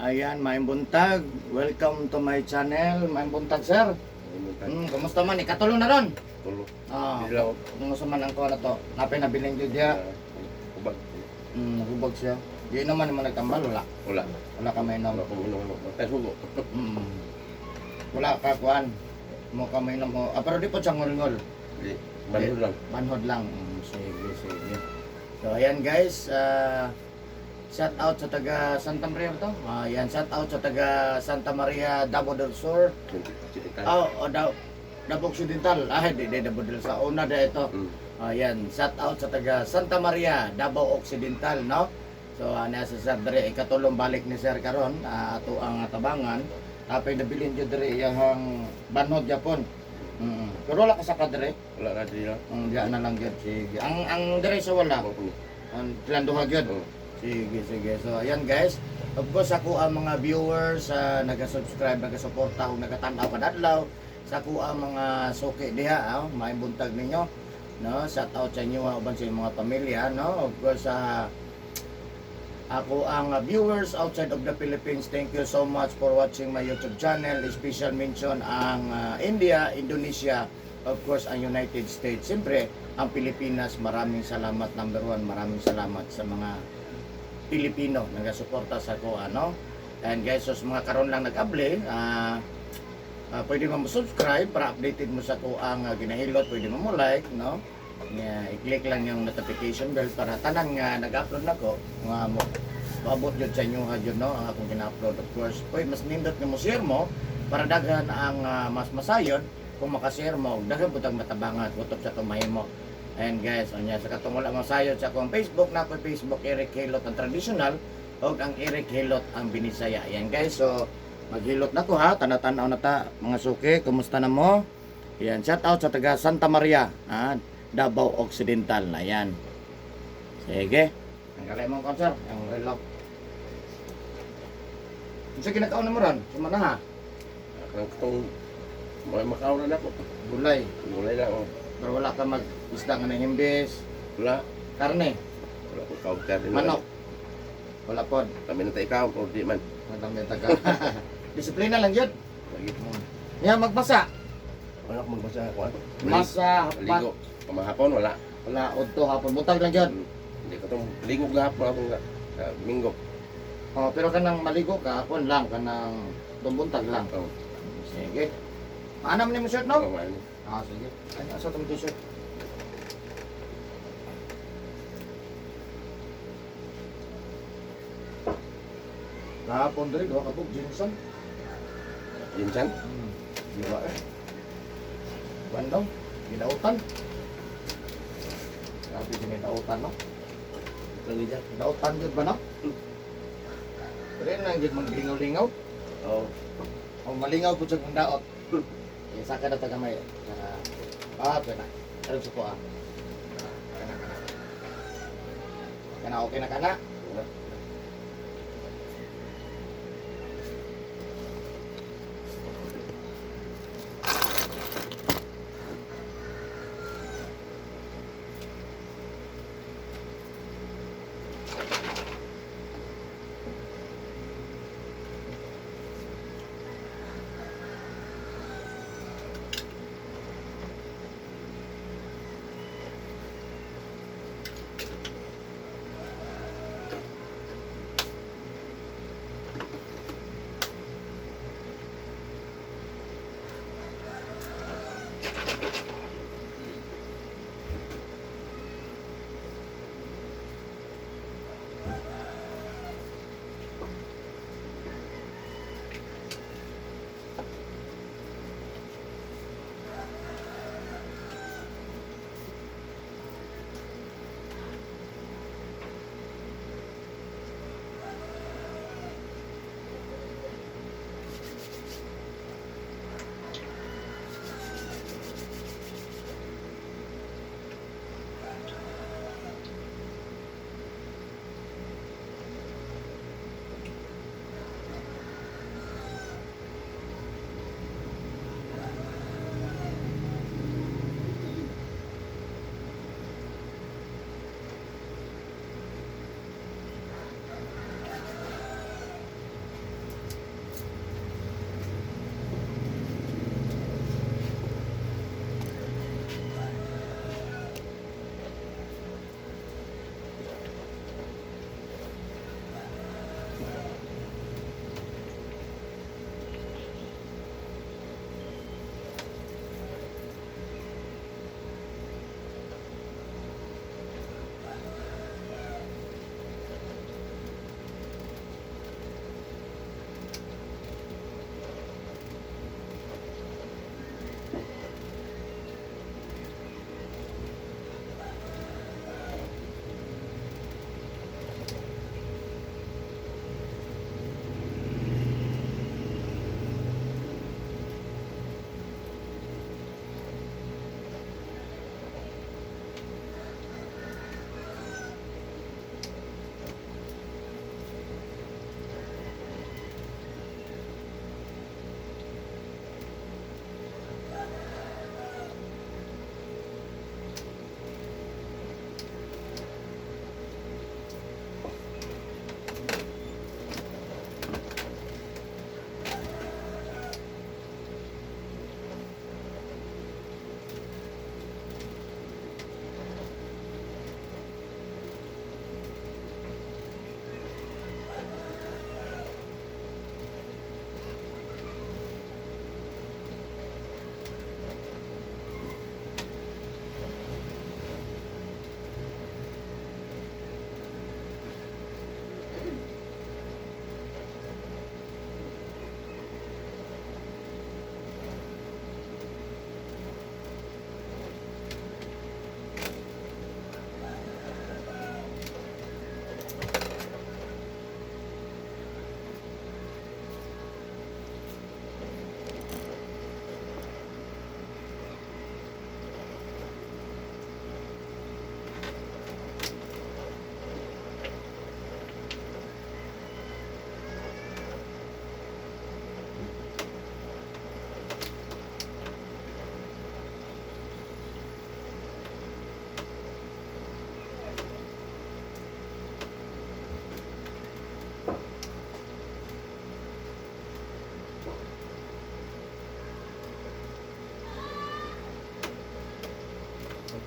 Ayan, maayong buntag. Welcome to my channel. Maayong buntag, sir. Kumusta man? Ikatulo na ron. Tulo. Ah, Dilaw. kumusta man ang kuha na to? Napay nabiling jud diya. Ubag. Hubag siya. Di naman mo nagtambal, wala. Wala. Wala ka may Wala ko inom. Kay sugo. Wala ka kuan. Mo ka may mo. Ah, pero di po siya ngol-ngol. Di. Banhod lang. Manhod lang. Sige, sige. So, ayan guys. Shout out sa taga Santa Maria ba to? Ah, ayan, shout out sa taga Santa Maria, Davao del Sur. Occidental. Oh, oh, Davao Occidental. Ah, di, di, Davao del Sur. Una da ito. Ayan, shout out sa taga Santa Maria, Davao Occidental, no? So, nasa sir dere ikatulong balik ni sir karon, ato ang tabangan. Apay nabilin jud dere iyahang banhod yapon. Pero wala ka sa kadere. Wala na diri na. Ang diya na lang gyud, sige. Ang dere sa wala. Ang ilang duha gyud. Oh. Sige, sige. So, ayan guys. Of course, ako ang mga viewers, naga-subscribe, naga-suporta, ug nagatanaw kadadlaw. Sa ako ang mga suki diha, maayong buntag ninyo. No, shout out sa inyo uban sa inyong mga pamilya, no? Of course, ako ang viewers outside of the Philippines, thank you so much for watching my YouTube channel. Special mention ang India, Indonesia, of course ang United States. Siyempre, ang Pilipinas, maraming salamat. Number one, maraming salamat sa mga Pilipino nagasuporta sa ko ano. And guys, so sa mga karon lang nag-able, pwede mo subscribe para updated mo sa ko ang ginahilot, pwede mo mo like, no? Nga, i-click lang yung notification bell para tanan nga nag-upload nako nga mo maabot jud sa inyo ha jud, no, ang akong gina-upload. Of course, oy, mas nindot nga mo share mo para daghan ang mas masayon kung makashare mo, daghan pud ang matabangan utob sa tumahimo. And guys, unya sa katong wala masayod sa akong Facebook na ako, Facebook Eric Hilot ang traditional ug ang Eric Hilot ang Binisaya. Ayan guys, so maghilot na ko ha, tanaw-tanaw na ta mga suki, kumusta na mo? Ayan, shout out sa taga Santa Maria, Davao Occidental. Ayan. Sige. Ang kalay mong konser, ang relok. Unsa kinakaon mo ron? Sumana ha? Akang katong mga makaw na nako. Gulay. Gulay lang oh. Pero wala ka mag isda nga nahimbis, Wala. karne, Wala ko kaog ka rin. manok. Wala pod. Kami na tayo ikaw, pero di man. Madam taga. Disiplina lang yun. Lagi. Ya magbasa. Wala ko magbasa ako. Masa hapon. Ligo. Pamahapon wala. Wala udto hapon butag lang yun. Hindi ko tong ligo gahapon ako nga sa Minggo. Oh, pero kanang maligo ka, hapon lang kanang tumbuntag lang. Oh. Sige. Maanam ni mo shirt no? Oh, man. Ah, sige. Ay, asa tong t-shirt? Kahapon diri duha ka bug Jinson. Jinsan? Di ba eh? Kuan daw, gidautan. Grabe ginidautan no? Lagi dyan. Gidautan jud ba no? Pero yun lang jud maglingaw-lingaw. Oh. O malingaw po siya kung daot. Eh, saka na tagamay. Pwede na. Karon sa ko ah. Kana kana. Kana okay na kana. Wala.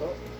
Luto.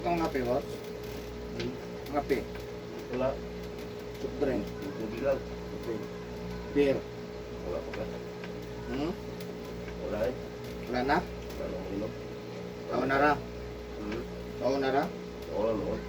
Ikaw nga, boss? Ngape? Wala. Soft drink. Tubig lang. Tubig. Beer. Wala pa ka. Hmm? Wala eh. Wala na? Wala nang inom. Tao na ra. Hmm? Tao na ra. Wala noon.